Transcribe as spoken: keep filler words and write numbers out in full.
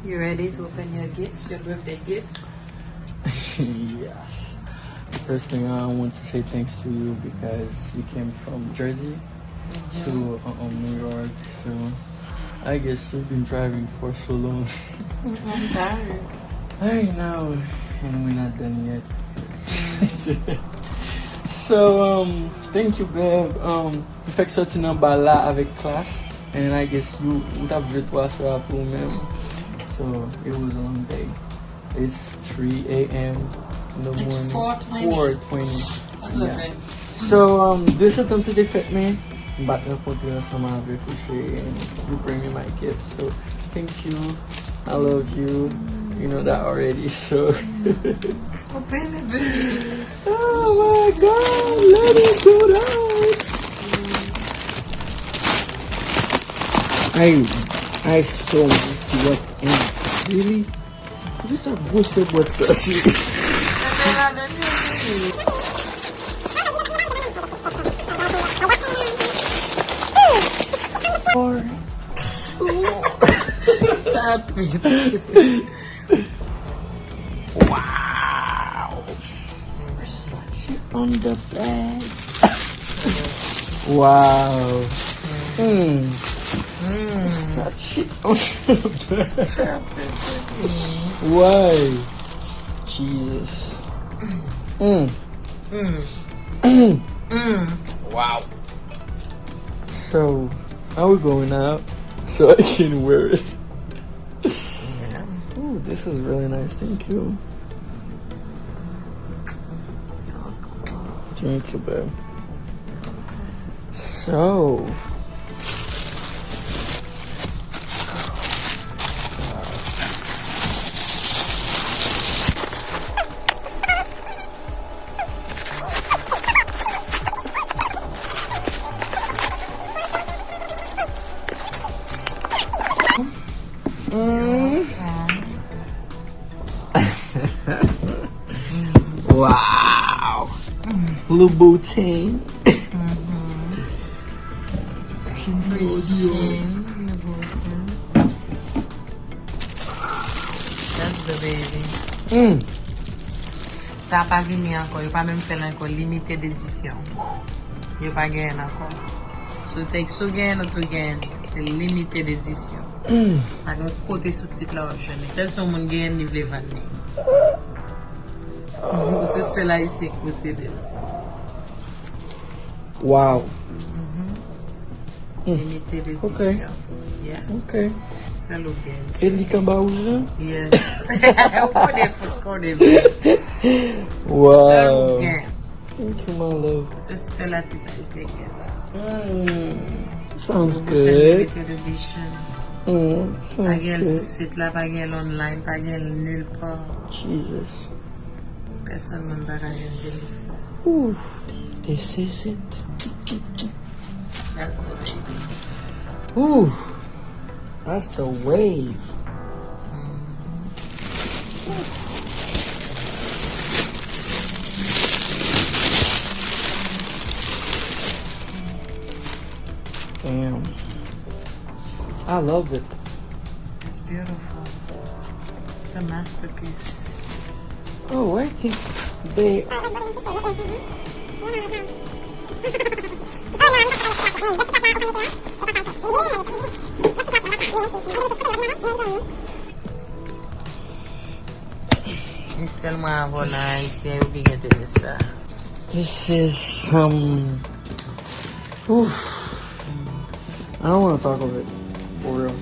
You ready to open your gift, your birthday gift? Yes. The first thing, I want to say thanks to you because you came from Jersey to, uh, um, New York. So I guess you've been driving for so long. I'm tired. I know, and we're not done yet. So, um, thank you, babe. Um, m fèk sòti nan ba la avèk klas. And I guess you, ou t ap jwe twa swa pou ou menm. So, it was a long day. It's three a.m. in the morning. It's four twenty. Four twenty. I love it. So, um, de septanm se te fèt mwen. M pa t rankontre ansanm avèk ou, cheri, and you bring me my gift. So, thank you. I love you. You know that already. So, open it, baby. Oh my God, let me do that. I, I so want to see what's in it. Really? Kisa gwosè bwat sa, cheri? Stop it. Wow. Versace on the bag. Wow. Mm. Versace on the bag. Stop it. Why? Jesus. Mm. Mm. Wow. So, are we going out? So I can wear it. Yeah. Ooh, this is really nice. Thank you. You're welcome. Thank you, babe. So, mm. Wow. Louboutin. Mm-hmm. Christian Louboutin. That's the baby. Mm. Sa pa vini ankò, yo pa menm fè l ankò, limited edition. Yo pa genyen l ankò. Si w te, si w genyen l, ou tou genyen l. Se limited edition. Mm. Pa gen kote sou sit la w ap jwenn li. Sèl si yon moun genyen l, li vle vann li. Se sèl Ayisyen ki posede l. Wow. Mm. Limited edition. Yeah. Ok. Sèl ou gen. E li k anba wouj la? Yes. Ou konnen, ou konnen. Wow. Sèl ou gen. Thank you, my love. Se sèl atis ayisyen ki gen sa. Mm. Sounds good. Limited edition. Mm, sounds good. Pa gen l sou sit la, pa gen l online, pa gen l nulle part. Jesus. Pèsonn moun pa ka jwenn delis sa. Ooh, this is it. That's the baby. Ooh, that's the wave. Damn. I love it. It's beautiful. It's a masterpiece. Oh, I think they. E sèlman avè w nan Ayisyen yo ki gen tenis sa. This is some. Oof. I don't want to talk of it for real.